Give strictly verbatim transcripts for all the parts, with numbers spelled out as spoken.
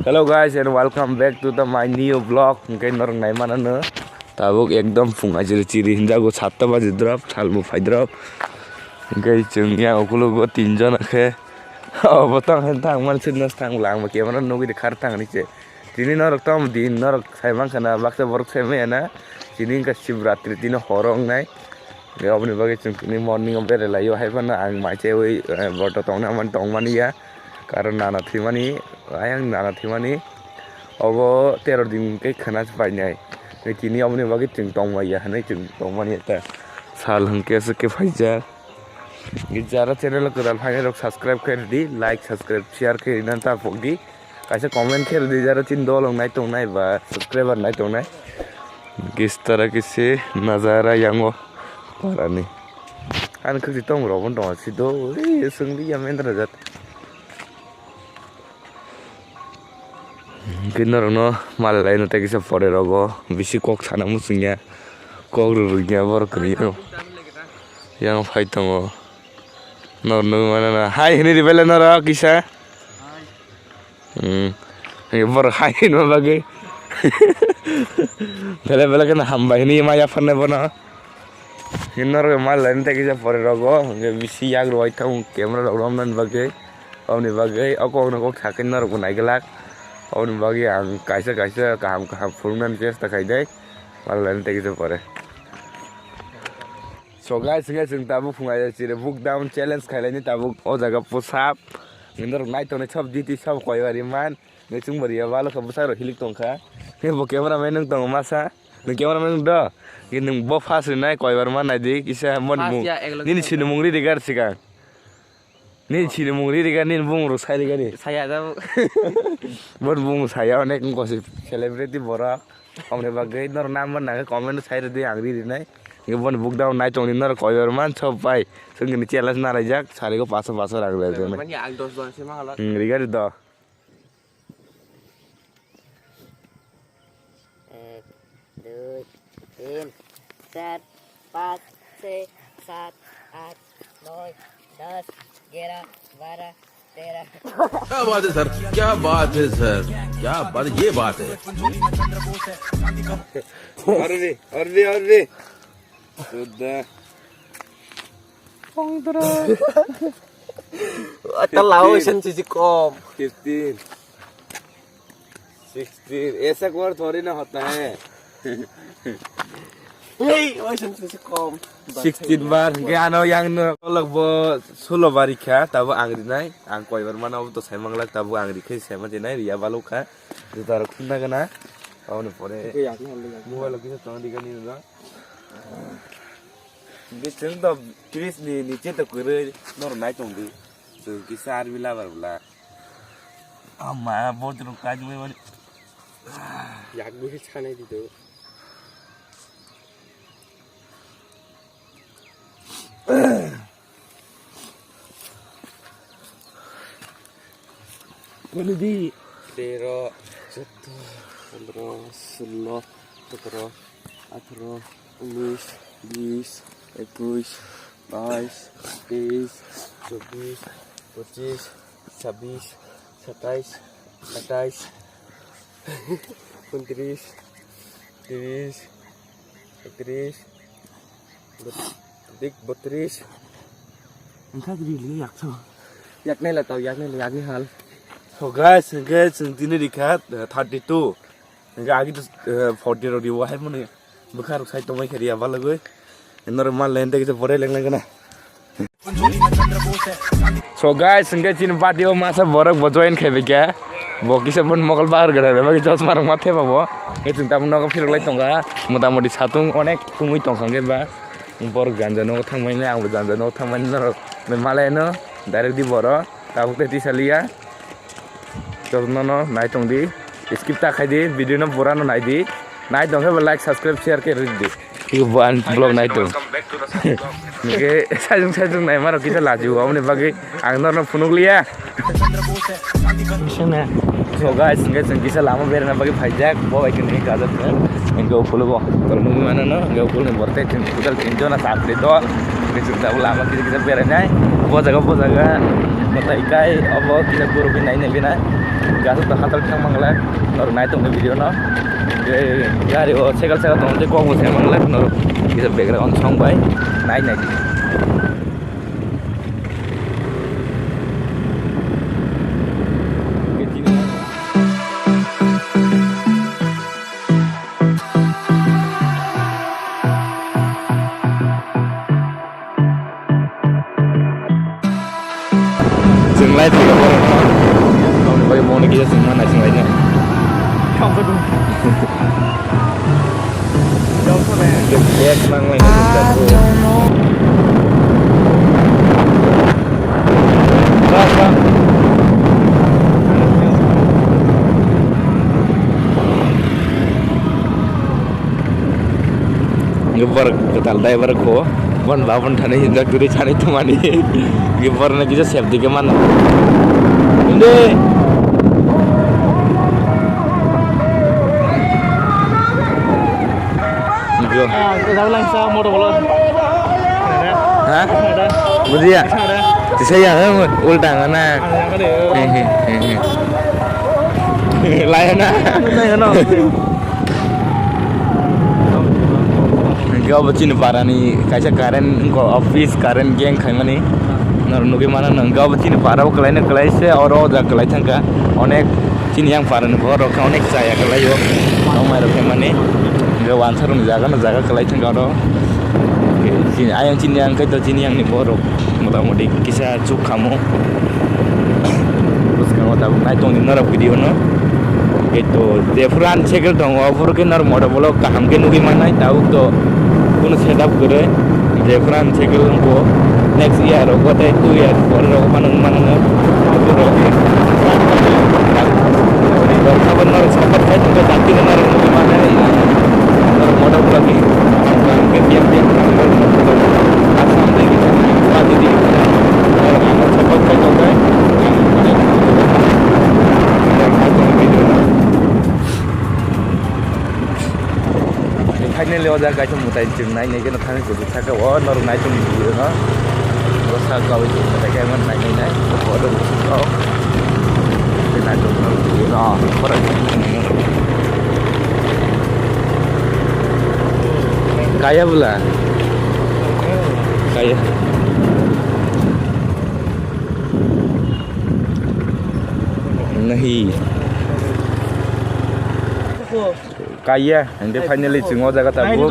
Hello guys and welcome back to the my new vlog. Hwnkhe norok nai manano tabuk ekdom phung aijil chiri hinjago, satta baji drop, salbo phai drop. Hwnkhe chwng yang ukulogo tinjon khe. Obo tong khe tang man sitno tang lang ba camera nugwi de khar tang ni che. Tini norok tom din norok sai man khana baksa borok sai maya na. Tini wngkha Shivratri, tini horo wngnai. Oboni bagwi chwng tini morning o berai laio, hai phano ang mai se ui, eh, boto tongna man tong mani ya. Karon nana thwimani, ayang nana thwimani. Obo tero din khe khana se painai. Tini oboni bagwi chwng tong maya hinwi chwng tong mani ya ta. Sal hwnkhe aswk khe phaijak. Jara channel o kwtal phainai rok subscribe khe rwdi, like, subscribe, share khe rwna ta pokdi. Kaisa comment khe rwdi jara chini dol wng nai tongnai ba subscriber nai tongnai. Gistara kisi nazara yango parani. Ani khwti tong rok bo tong si do, eh, sungli ya mendra jat. Hwnkhe norokno malai laino tei kisa pore rogo bisi kok sana muchungya, kok rwrwngya borok kwrwi yang phai tongo. Norok nugwi mano na hai hinwi ribaile norok kisa. Hmm. Borok hai hinma bagwi bele bele kheno hambai hinwi ma yapharnai bono. Norok malai laino tei kisa pore rogo hwnkhe bisi yak rwui thango camera rok romnani bagwi. Oboni bagwi o kokno kok sakhe norokbo naiglak. Oboni bagwi ang kaisa kaisa kaham kaham phunuknani chesta khainai. Malai laino tei kisa pore. So guys, hwnkhe chwng tabuk phungai chire book down challenge khailaini tabuk o jaga pusap. Norok nai tongnai sob D T sob koiwari man. Nai chwng bari ya balo kha bwsarok hilik tongkha. Hwnkhe bo camera man nwng tongo masa. Nwng camera man nwng do. Hwnkhe nwng bo first rinai koibar man naidi kisa moni First mung. Ya, ek lagi Nini sabo. Sinimung ri rigar sikang. Nini sinimung ri rigar nini bumung rok sai rigar ni. Saya jabo. Boni bumung saya onek wngkha si celebrity borok. Oboni bagwi norok nam man nangkhe comment o sai rwdi ang ri rinai. Hwnkhe boni book down nai tongni norok koibar man sob pai. Chwngni challenge naraijak sarigo paso paso rang rwjaknai. Mani ang dos don se mangalak. Hmm, rigar do. एक, दुई, तीन, चार, पाँच, छः, सात, आठ, नौ, दस, ग्यारह, बारह, तेरह। क्या बात है सर, क्या बात है सर, क्या बात, ये बात है। Arre, arre, arre. Sudah. Pondro. Ata lao Fifteen. Isan sisi kom. Fifteen. Sixteen. ऐसा कौन थोड़ी ना होता है. Hey, isan sisi kom. Sixteen bar. Hwnkhe ano yang no kolok bo sulo bari kha, tabo ang rinai. Ang koibar mana obo to sai manglak, tabo ang rikhe sai ma jenai, riya balok kha. Juta rok khumna gana. Aboni pore. Mobile o kisa tong di gani no. Bising to tris ni niche to kwrwi nor nai tong di. Chwng kisa army labar bwla. Ama bo chwng kai jumai mani. Yak guri chanai di do. Mani di. Tero, chuddo, pondro, sulo, sotoro, atharo, unis, bis, ekush, bais, teis, chobis, pochis, chabbis, satais, atais, untris, tris, tris, Dik botris. Engkha diri liya yakso. Yaknai la tau, yaknai la, yakni hal. So guys, hwnkhe chwng tini rikha, eh, thirty two. Hwnkhe agi to, eh, forty rok riwo hai mani. Bwkha rok sai tongmai khe riya balagwi. Norok mal lente kisa bore lenglai gana. So guys, hwnkhe chini party o masa borok bo join khai bai kha. Bo kisa bon mokol bahar gana bai chosma rok ma thepa bo. Hwnkhe chwng tabuk nogo phirok lai tongkha. Mota moti satung onek tungwi tongkha hwnkhe ba. Borok janja nogo thangmani, angbo janja nogo thangmani norok. Malai no direct di boro. Tabuk tei tisa liya. Jotono no nai tong di. Skip ta khai di. Video no pura no nai di. Nai tong khe bo like, subscribe, share khe rwdi. Iko bo ang vlog nai tong. Nike sajung sajung nai maro kisa laju. Aboni bagwi ang norno phunuk liya. Sene. So guys, hwnkhe chwng kisa lama berana bagwi phaijak, bo bai khe nini kajak khe. Hwnkhe o phuluk o tol nugwi mano no, hwnkhe o phuluk ni borok tei chwng total tin jona chakri do. Hwnkhe chwng tabuk lama kisa kisa berainai. Bo jaga, bo jaga. Mwtai kai, obo kisa guru bi nai nai bi nai. Gas to hatal thang manglak, norok nai tongni video no. Gari o cycle cycle tong tei kok bo se manglak, norok kisa background song bai nai nai. Chwng lai thwiga borok no. Aboni bagwi mungni kisa chwng ma naising lai nai. Bag nang lai nai. Gubbar kwtal dai bar kho. Bon babon thani hinjak duri thani thumani. Gubbar na kisa sep dike man. Inde. Go. Ah, jauh lang sa motor bola. Ha? Bujiya. Ada. Tisa ya, ulta ngana. Ada yang ada. Hehe, hehe. Layana. Layana. Hwnkhe obo chini parani kaisa current wngkha, office current gang khaimani. Norok nugwi mano, hwnkhe obo chini para o kwlaino kwlai se, oro o jaga kwlai thangkha. Onek chini yang parani borok khe onek chaya kwlaio. Tongmai rok khaimani. Hwnkhe wansa rokni jaga no jaga kwlai thangkha oro. Chini ayang chini yang khe to chini yang ni borok. Motamoti kisa chuk khamu. Bwskango tabuk nai tongdi norok video no. Eto jephuru ani cycle tongo, ophuru khe norok motor bolo kaham khe nugwi mannai, tabuk to kunu setup kwrwi. Jephuru ani cycle wngkho next year rogo tei two years pore rogo mano wngmano. Norok support khai tongkhe, dakti norok nugwi mannai. Norok motor bolo ni kaham kaham khe biyang biyang khe norok support khai tongkhe. Finally, o jaga kaisa mwtai chwng nai nai kheno thani kuchuk saka o norok nai tongni video no. O saka o chwng mwtai khe nai nai nai. O rok o. Nai tongni video no. Kaya bwla? Kaya. Nahi. Kaya, hingke finally chwng o jaga tabuk.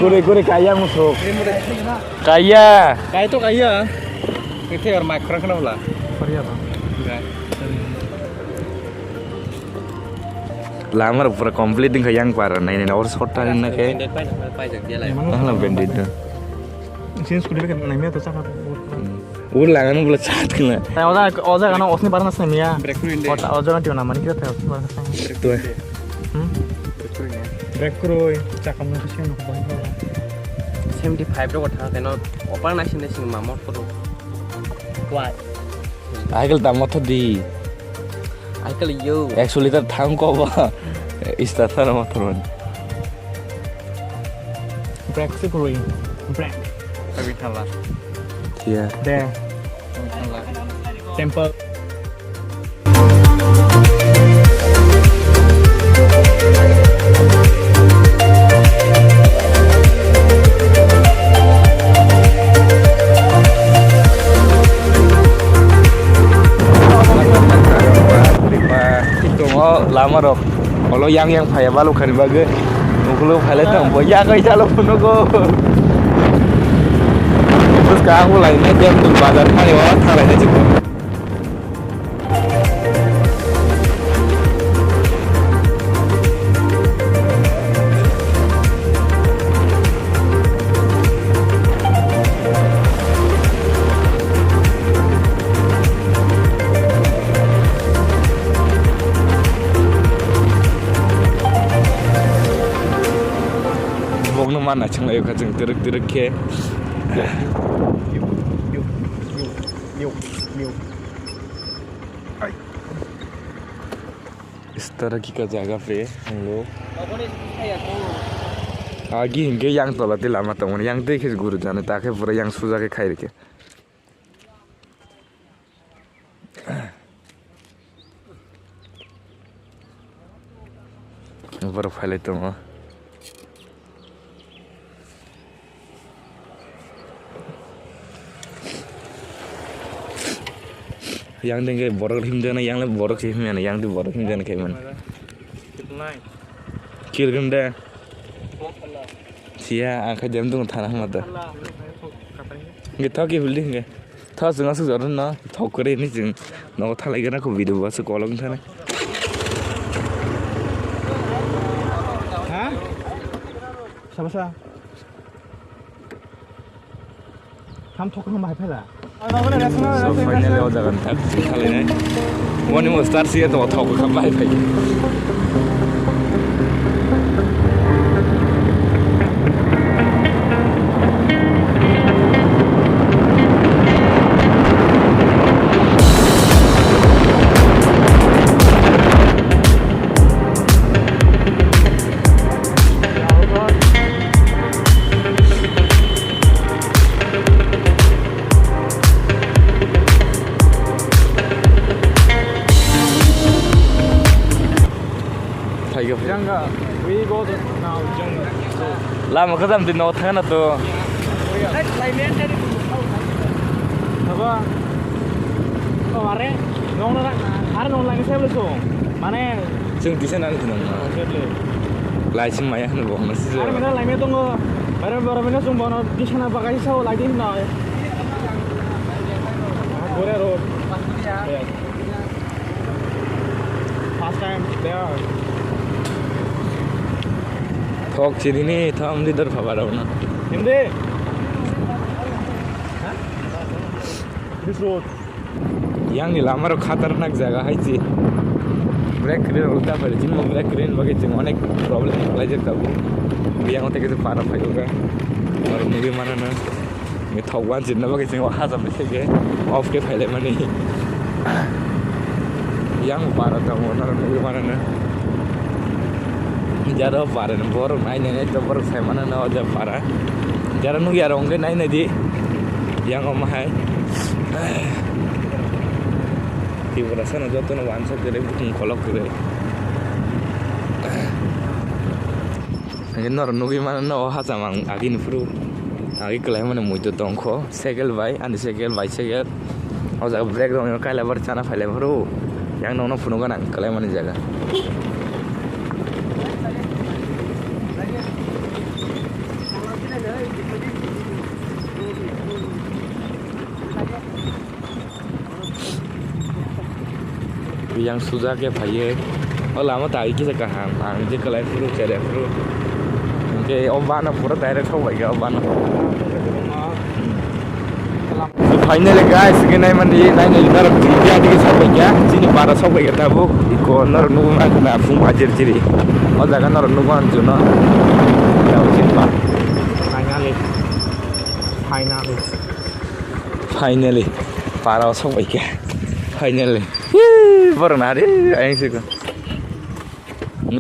Guri, guri kaya musuk. Kaya. Kaya to kaya. Ite or mic khorang khana bwla. Lama rok pura complete wngkha yang para nai nai or short time na khe. Bandit pai na pai jak dia lai. Mana bandit do. Sini scooty bai nai me to chakha. Ur lagan bula chat kena. Tai oja oja gana osni barna sami ya. Break through inde. Oja oja gana tiona mani kita tai osni barna sami. Tuh. Hmm? Break through. Chakam na sini ko bang. Seventy five ro thang teno opar na sini sini mamot ko. Why? Cycle dam motor di. Cycle yo. Ekso liter thang ko ba. Starter motor man. Brake se kurui. Brake. Kami thala. Iya. There. Kami thala. Temple. Tongo lama rok, olo yang yang phaiya balukani bagwi, ukulo phailai tong bo, ya kai chalo phunugo. Bwskang ang bo lainai, dem bazar thani o thanglai nai chikon. Bokno mana chwnglaio kha chwng twrwk twrwk khe. Stara kika jaga pe hwngo. Agi hinkhe yang tola tei lama tongmani, yang twi khe guru jani, ta khe pura yang suja khe khai rikhe. Borok phailai tongo. Yang dengke borok himjana, yang le borok se himjana, yang di borok himjana kaiman. Kilgrim de. Siya, ang kha jam tung thana hama ta. Nge thok ki huldi nge. Tha sung asuk jor na thok kore ni sung. Nogo thalai gana ko video ba su kolong thana. Ha? Sabasa. Ham thok ham hai phela. So finally o jaga ni tak thik khalai nai. Moni mo start siya to thok ham hai phai. Thaiga. Janga, we go the, now, jang. Lama kajam din no thana to. Haba. Oh, are. Nong na, are nong lagi saya belum. Mana? Sing di sana ni nong. Lai sing maya kan bohong nasi. Are mana lai me tongo. Are bara mana sung bono di sana bagai sao lai di na. Gore road. Yeah. First time there. Thok chidini tham di dar phaba rao na. Hindi. This road. Yang ni lama rok khatarnak jaga hai chi. Brake rin ulta phari chini brake rin bagi chini onek problem lai jak tabu. Yang ote kisa para phai uga. Baru nugui mana na. Nge thok wan chini bagi chini hajam ni sege off ke phai lai mani. Yang para tamo naro nugui mana na. Jaro para na borok nai nai to borok sai mana na oja para. Jaro nugui aro ongke nai nai di. Yang om hai. Tiprasa no joto no wansa kere butung kolok kere. Hingke norok nugui mano, no, o hacham ang agini phuru agi kwlai mani muitu tongkho, cycle bai, ani cycle, bicycle. O jaga brake rok kaila bar chana phailai phuru, yang nokno phunukgana kwlai mani jaga. Yang suja khe phaiye. O lama ta kisa kaham. Ang je kwlai phuru chere phuru. Hingke o bana pura direct thok bai kha o bana. So finally guys, hingke nai mani nai nai norok India digi sok bai kha. Chini para sok bai kha tabuk. Iko norok nukgo ang na phung ajir chiri. O jaga norok nukgo ang juno. Finally. Finally. Finally, para o sok bai kha. Finally. Hee, borok na re, ayang siko.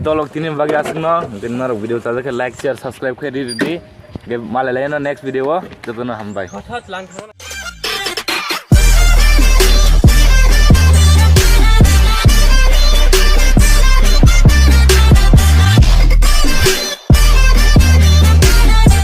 Dolok tini bagwi aswkno, hingke norok video chajak khe like, share, subscribe khe ri ri di. Hingke malai laino next video o, jotono hambai.